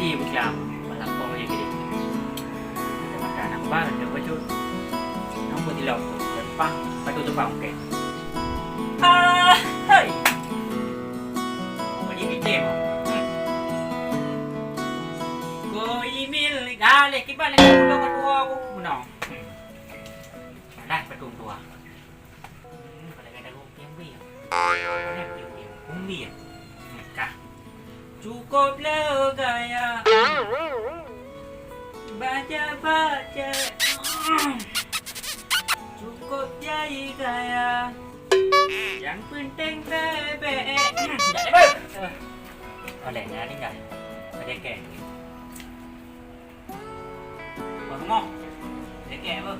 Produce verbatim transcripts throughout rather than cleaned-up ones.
Ih, beucam, balapoh lagèe gini. Macam-macam nampak, ada baju. Nampak di laut, depan, batu depan, okey. Ah, hai. Kau ni bikin, hmm. Kau imil, galeh, kiban lagi pulang kedua aku, menang. Hmm. Dah, batu dua. Hmm, pada kata aku, piang-piang. Pada piang-piang. Umbi ya? Hmm, kah. Cukup le gaya. Baca-baca. Cukup jai gaya. Yang penting bebek. Oleh, jangan tinggal. Oke, oke. Bang Moh. Oke, apa?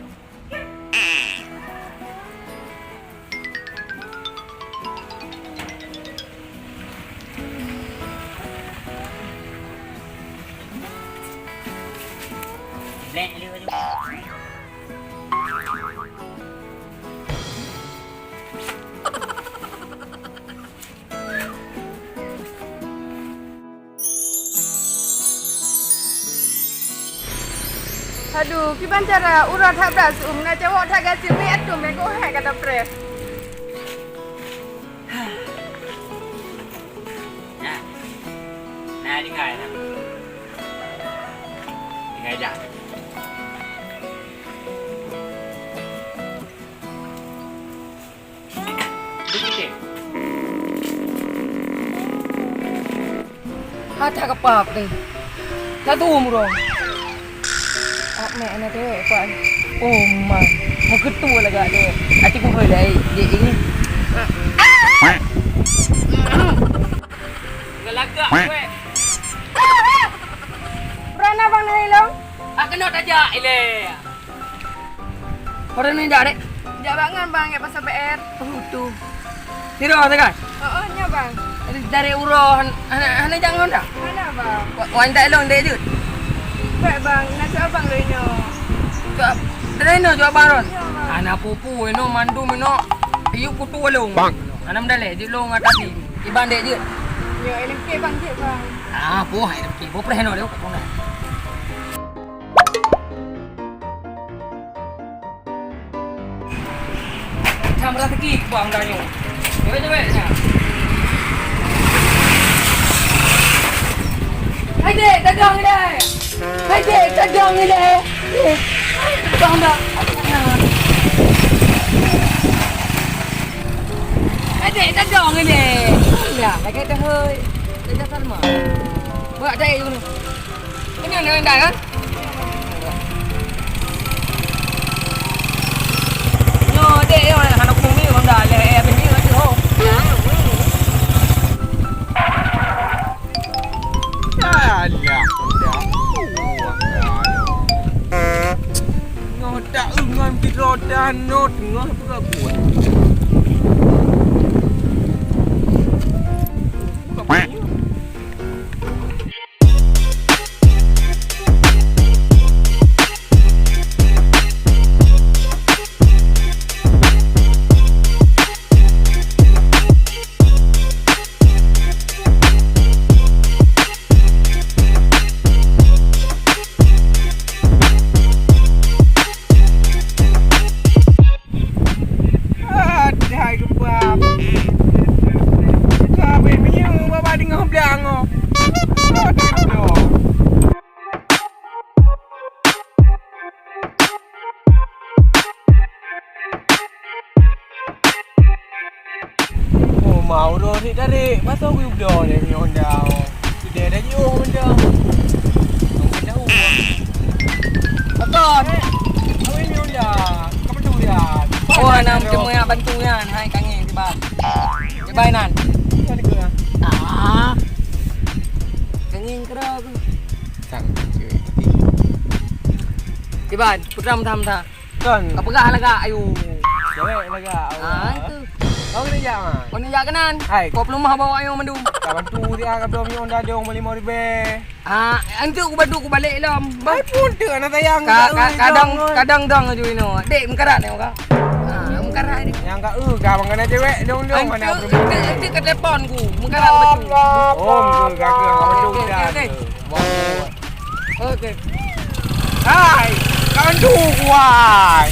Aduh, kiban cara uroe that brat seu'uem na cawök that gasien meuet tum meugoh hai kata preh. Nah. Nah, tinggai dah. Tinggai dah. Hata kepap deh. Satu umroh. Ak mek anak dewek, Pak. Oh, man. Meuketu lagak dewek. Aci kuhoi lai, dek ini. Galagak dewek. Pernah bang naik long? Ak kena tajak ileh. Orang ni dah dek. Jak bangan bang, jak pasal P R. Oh, tu. Sira sagai? Oh, oh, nyo bang. Dari, dari uroe han-, hana, hana jangan dah. Hana bang. Wa-, wan tak long dek jut. Baik bang, nak cak abang dari nyo. Cak, dari nyo cak abang ron. Nyo bang. Hana pupu eno mandum eno. Iyu kutu walong. Bang. Hana mendalek jut long atas ni. Iban dek jut. Yo, L M K bang jut bang. Ah, poh L M K. Boh preh no dek kau. Cam raseuki kuah muda nyoe. Cewek-cewek nya. Hai dek, dagang ni dek. Hai dek, dagang ni dek. Eh, bang dah. Hai dek, dagang ni dek. Ya, lagi dah hoi. Dagang Salma. Buat dek dulu. Ini yang dah kan? Nyoe dek, nyoe hana kumi honda leh, eh, habis ni nanti ho. Alah, honda. Nyoe tak ngon piro dan not ngon apa buat. Aduh, hai geumbam. Sampai minyeuk baba deungoh blang oh. Aduh, aduh. Oh, mau dah tarik-tarik. Masa ui udah dia ni Honda. Sudah dah jauh Honda. Tunggu jauh. Apa? Eh, awak ni Honda. Kamu tu dia. Oh, anak cuma nak bantu kan. Hai, kangen, tiba. Tiba nan. Mana kau? Ah. Kangen kera tu. Sang. Tiba, putra mentah-mentah. Kon. Ka peugah lagak, ayu. Cewek lagak. Ah, itu. Kau kena jak, ah? Kau ni jak kenan. Hai. Kau pelumah bawa ayu mandum. Tak bantu dia, kau belum nyon dah dong lima ribu. Ah, antu ku badu ku balik lom. Hai pun tu anak sayang. Ka-, ka-, kadang, kadang dong aju ino. Dek mengkarat ni orang. Ah, mengkarat ni. Yang kau, eh, kau mana cewek dong dong mana. Antu, antu ke telepon ku. Mengkarat betul. Oh, mengkarat kau. Okey, okey, okey. Wah, oke. Hai, kawan tu, wai.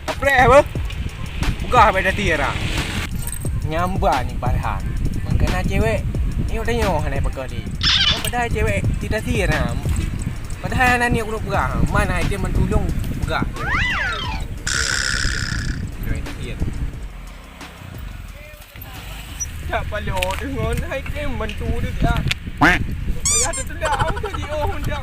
Kapreh apa? Peugah bak Dati ira. Nyamba ni Farhan. Mangkana cewek, nyoe tanyoe hana peugah di. Padahai cewek tidak sira. Padahai anak ni aku peugah. Mana ai dia mentulung peugah. Cewek tidak sira. Tak palo dengan hai tem bantu dia. Payah tu tu dah, aku jadi oh dah.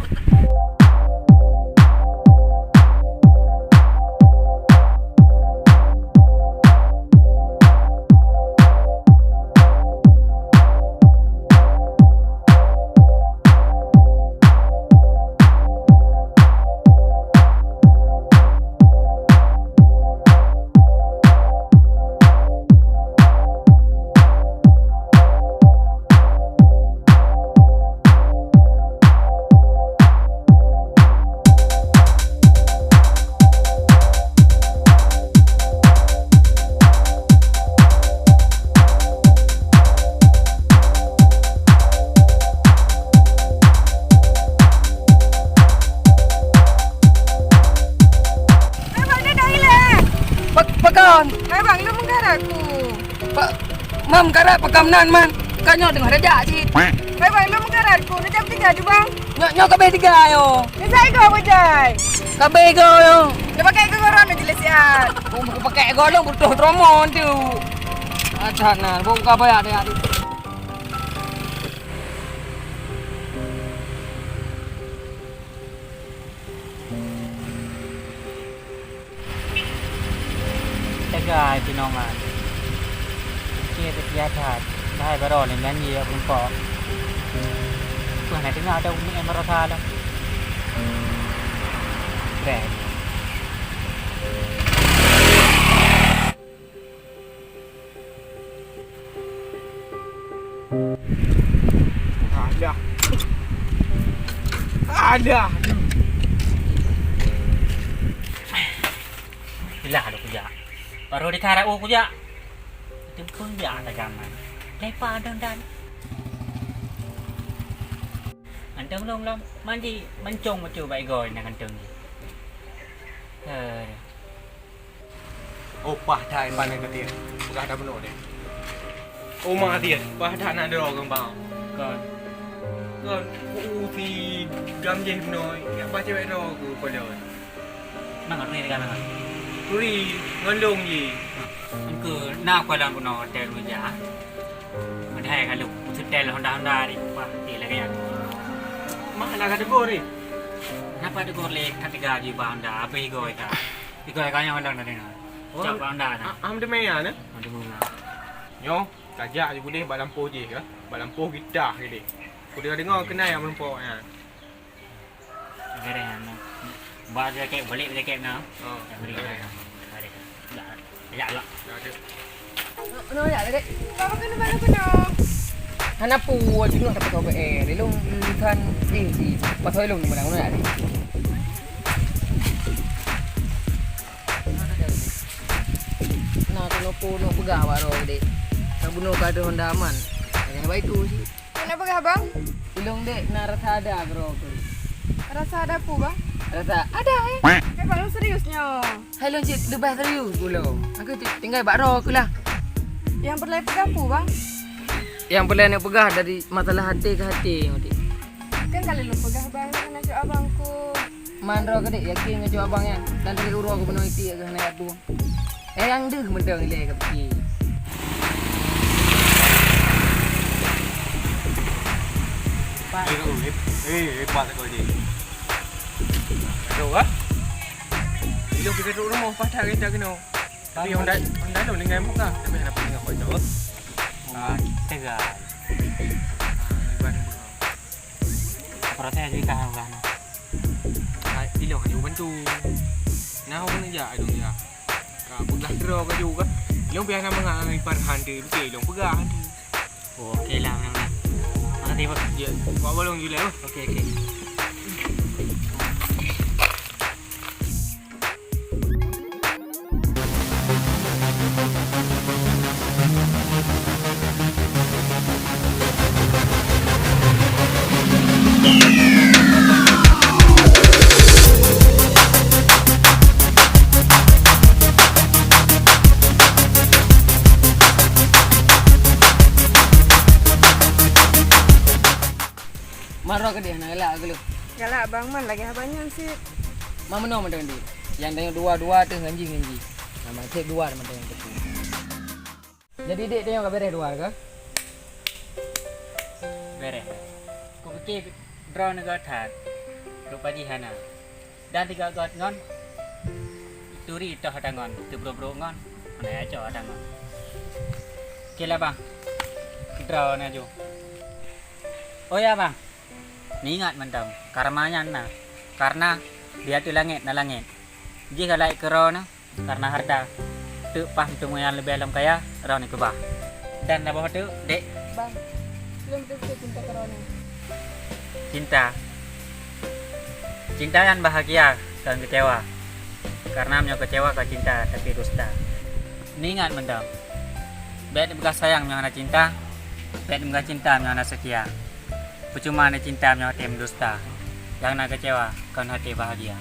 Hai bang, dia dah hilang. Pak, pakon? Hai bang, lu menggarak aku. Pak, mam garak pakam nan man. Kan nyoe teungoh rejak cit. Hai bang, lu menggarak aku. Dia jam tiga tu bang. Nyoe, nyoe kabeh tiga yo. Dia saya kau bajai. Kabeh go yo. Dia pakai ke koran aja lesian. Oh, pakai golong butuh tromon tu. Adat nah, buka banyak dia tu. Teuga sinongan. Kecil teukia that. Bahai baroe nyan nyan ye pun kok. Peue na teungoh ada umi yang merasa dah. Keren. Alah. Alah. Ilah ada kujak. Baru dikarat oh kujak. Tempung dia ada zaman. Lepa dan dan. Anteng lom lom. Manji mencong macam baik goi nak anteng ni. Heh. Oh, paih that ipan nyan keutir. Peugah that bunoe deh. Oh, ma tiet. Paih that na droe keumbang. Kon. Kon. U si gam jih bunoe. Yak paih cewek droe ku polon. Mang ri ka mang. Ri ngon long jih. Engke na kualan bunoe hotel meja. Padahai kalau setel Honda-Honda di, wah, di lagèe nyan. Mah, dah ka tegur ni. Kenapa tegur lé ka tiga ji ba Honda, apa igoi ka? Igoi ka nyang Honda tadi na. Oh, cak ba Honda na. Am demi ya ne? Aduh. Nyo, kajak je boleh bak lampôh je ke? Bak lampôh gitah je deh. Ku dengar-dengar kenai yang menumpok nyan. Gareh na. Ba jakek balik jakek na. Oh. Gareh. Gareh. Yak, yak, yak. Yak, yak. Kena yak, Dek. Bapa kena baru kena. Hana pu, cuma dapat kau B R. Lalu kan, eh, si, pas oi long mana mana ni. Nah, tu nopo no pegang baru, Dek. Nak bunuh kada Honda aman. Yang baik tu sih. Peue na peugah, Bang? Ilong dek na rasa ada keudroe keuh. Rasa ada peue, Bang? Rasa ada, eh? Eh, Bang, lôn serius nyoe. Hai lôn cit leubeh serius ulôn. Aku ti-, tinggai bak droe keuh lah. Nyang peureulèe peugah peue, Bang? Nyang peureulèe neupeugah dari masalah até keu até nyoe, Dik. Kan kali lôn peugah, Bang, hana cok abang ku. Man droe keuh dek yakin ngon cok abang nyan. Dan dari uroe gubunur iti keuh hana yak tueng. Eh, nyang deuh mantong ilèe ka pike. Eh, eh, eh, hebat kau ni. Aduh, ah. Ilong kita duduk rumah, pas tak kita kena. Tapi Honda, Honda tu dengan muka. Tapi kenapa dengan kau jawab? Ah, tegal. Iban. Proses juga kan. Ah, ilong aja bantu. Nah, aku nak jak dong ya. Ka peugah droe ka juga. Ilong biasa mangat ngon Farhan tu, beutôi ilong peugah tu. Oh, oke lah, menang-menang. Makasih, Bos. Ya, buat bolong je lah, Bos. Oke, oke. Maro keudeh na galak geuleuh. Galak bang, man lagèe haba nyan cit. Ma meunoe mantong di. Nyang tanyoe dua-dua teuh ngon jih ngon jih. Nama cit dua mantong nyang teupeu. Jadi dek tanyoe ka beres dua ka? Beres. Kupike droeneuh göt that. Rupa jih hana. Dan tiga göt ngon turi toh ata ngon, teubrok-brok ngon, hana acoe ata ngon. Oke lah bang. Droeneuh aju. Oh ya bang. Neuingat mantong, karma nyan na. Karna di ateueh langét na langét. Jih galak keu droeneuh karna harta. Teuk paih meuteumèe nyang leubeh lom kaya, droeneuh keubah. Dan na boh teuk, dek. Bang, lôn beutôi cinta keu droeneuh. Cinta. Cinta nyan bahagia, kon keucewa. Karna meunyoe keucewa ka cinta, tapi dusta. Neuingat mantong. Bèk neupeugah sayang meunyoe hana cinta, bèk neupeugah cinta meunyoe hana seutia. Peucuma neucinta meunyoe até meudusta, nyang na keucewa kon até bahagia.